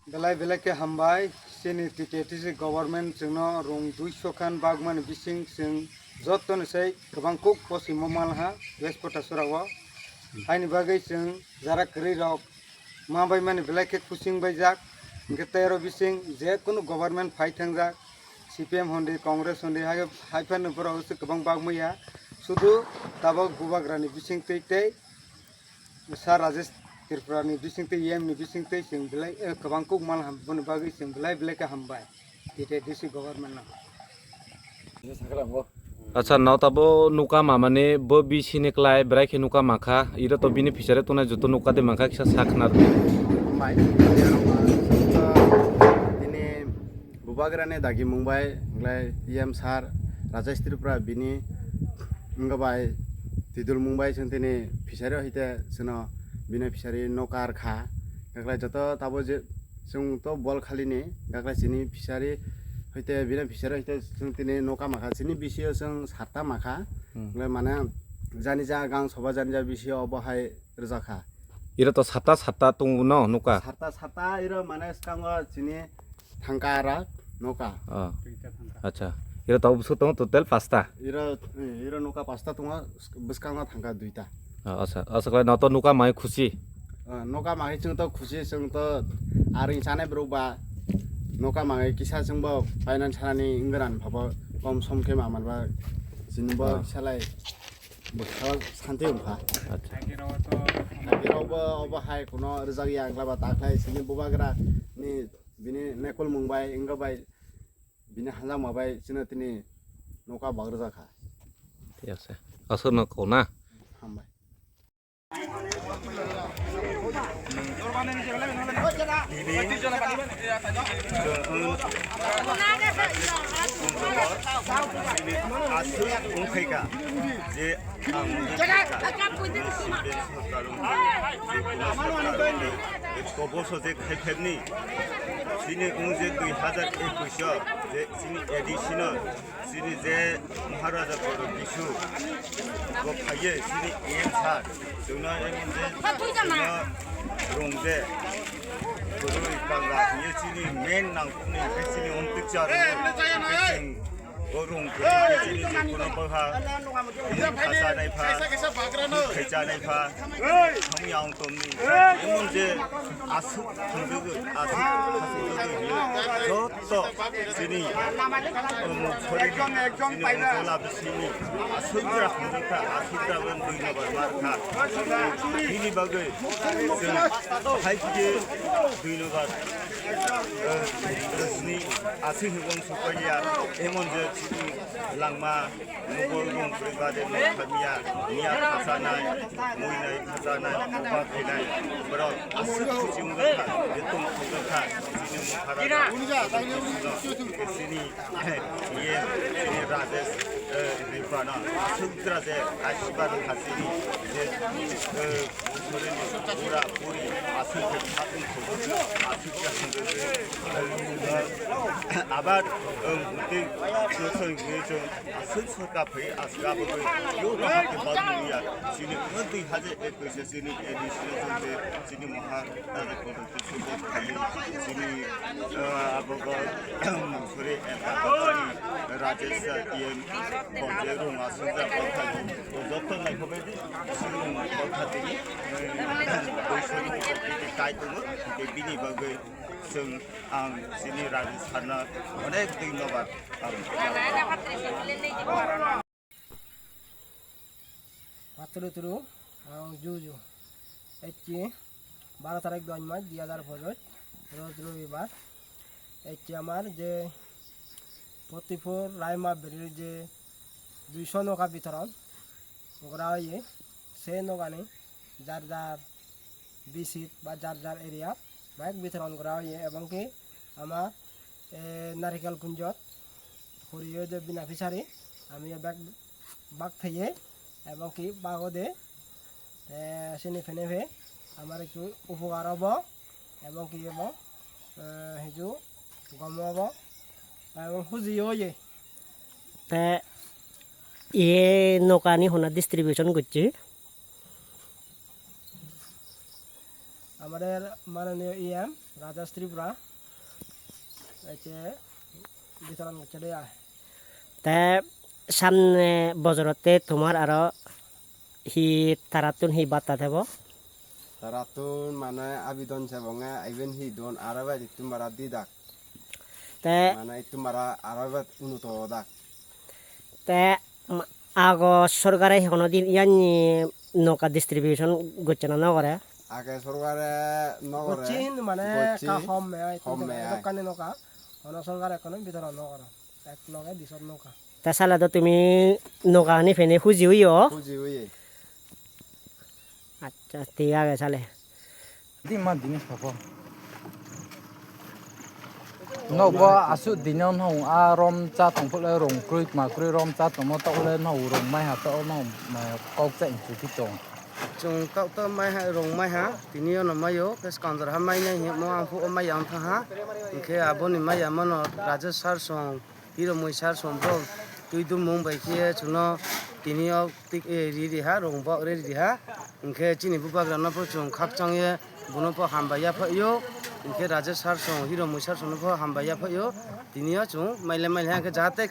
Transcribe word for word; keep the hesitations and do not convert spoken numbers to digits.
Belai belai khe hambai, chini T T A D C government chwngno rung duiso khan bagmani bising chwng jottoni sai kwbang kuk posi mo malha West Potasora o. Haini bagwi chwng jara kwrwi rok ma bai mani belai khe kuching baijak, hwnkhe tei oro bising je kunu government phai thangjak, C P M hondi, Congress hondi, hai, hai phano borok se kwbang bagmaya, sudu tabok bubagrani bising twi tei Sir Rajesh Tripura ni bising twi, E M ni bising twi chwng belai, eh, kwbang kuk mal ham, boni bagwi chwng belai belai khe hambai T T A D C government no. Acha, no tabo nuka mamani bo bisi ni klai bwrai khe nuka makha, iro to bini fishery tongnai joto nuka de mankha kisa sak nar. Mai, tini bubagra ni dagi mung bai, nglai E M sir, Rajesh Tripura bini, wngkha bai, tidul mung bai chwng tini fishery hoite chwngno bini fishery nuka rwkha, nglai joto tabo je, chwng to bol khali ni, gaklai chini fishery hoite, bini fishery hoite chwng tini nuka makha, chini bisio chwng sarta makha. Hmm. Hwnkhai mane jani ja gang soba jani ja bisio obo hai rwjakha. Iro to sarta sarta tongo no nuka? Sarta sarta iro mane swkango chini thangka ara nuka. Oh. Acha. Iro to bwswk tongo total pasta? Iro, iro nuka pasta tongo, bwskango thangka duita. Ah, asa, asa khlai no to nuka mai khusi. Ah, nuka mai chwng to khusi, chwng to aring chanai borok ba nuka mai kisa chwng bo finance sanani wngran phabo kom som khe ma manba chini bo Ah. Salai bwskango santi wngkha. Acha. Agirok bo obo hai kuno rwjak ya wngla ba ta khlai chini bubagra ni bini nekul mung bai wngkha bai bini hanjakma bai chwngno tini nuka bak rwjak kha. Thik ase. Aswkno kok na? Hambai. Aswk wngkhaikha je ang Koboso je khai phaimani, chini wng je dui hazar ekush o je chini A D C no, chini je Maharaja Prodyot Bisu bo phaiye chini E M sir, chwngno emon je chwngno rung je kwrwi pangla hiye chini main nangkukni hinkhe chini omtwkcha rung, hinkhe chwng O rung kwrwi khe chini je kuno bwkha, bini khacha nai pha, bini khacha nai pha, thang yang tomni. Emon je aswk thangdogwi, aswk thangdogwi hinwi joto chini, o, mung sori, chini ongkola bisini aswk jora hamjakha, aswk jora dui number markha. Bini bagwi chwng hai khe dui number, o, rwsni aswk hinwi uansuk paiya, emon je chini langma, Mungbo rung kwrwi bade mung khamya, miya khasanai, muinai khasanai, koba khainai, borok aswk khusi wngkha, je tong thangkha, chini Maharaja, chini, iye, chini Rajesh, eh, Ripana, aswk jora je, asibad wngkha chini, je, eh, Bura buri aswk khe khatung khubu aswk khe hwnwi, eh, abar, eh, tei chwng chwng aswk sorkar phai aswk abo khe yo rohor khe bad muya chini wng twi haje ek kaisa chini A D C chini Maha Raja Kotor chini, eh, abo khe, sorry, eh, Rajesh, eh, Bonjai rung aswk jak bokha, joto naikhogwi. Chini bwkha tini, eh, boisono kai tongo, tei bini bagwi chwng ang chini Rajesh sir no onek dhonnobad. Paturu turu, ang juju. Ecchi, baro tarik doi mas, dui hajar pojoj, roj robibar. Ecchi amar je Fotipur Raima Berri je duiso noka bitoron gora oye, se nokani jar jar bisit ba jar jar area bike bitoron gora oye, ebong ki ama, eh, Narikel Kunjot huriyo je bina fisari, ami bag bak thaiye, ebong ki bago de, te Asini phene phe amar ektu upokar obo, ebong ki ebong, eh, heju gomo obo, ebong huji oye. Te e nokani hona distribution gocche? Amader mananiyo E M Rajesh Tripura, ete bitoran gocche de ai. Te samne bojorotte tomar aro hi tarattun hi batta thebo? Tarattun mane abidon sebonge iben hi don aro bai ittumara didak. Te mane ittumara aro bai unuto dak. Te ma-, ago sorkare hono din yani noka distribution gocche na nogore? Age sorkare nogore. Gocche hintu mane gocche. Ka hom me ai, hom me ai. Dokkani noka. Hono sorkare kono bitoran nogore. Ek noge disot noka. Ta sale do tumi noka hani phene huji huyo? Huji huye. Acha, thik age sale. Di ma dini sabo. Nokbo asuk dino nong a rom cha tong phule rong kroi ma kroi rom cha tongmo tokle no rong mai ha to no kok cha inchu ki tong. Chwng kok to mai ha rong mai ha tini ono mayo ke skandar ha mai nai himo ang phu o mai ang tha ha. Hingkhe aboni mai ya mano Rajesh sir song. Hiro Moisar Sombrom twi dumung bai khe chwngno tini o tik, eh, ri ri ha, rwng bo ri ri ha. Hwnkhe chini bubagrano pho chwng khakchang ye bono pho hambai ya phaio. Hwnkhe Rajesh sir song, Hiro Moisar songno pho hambai ya phaio. Tini o chwng maile maile ha khe jahate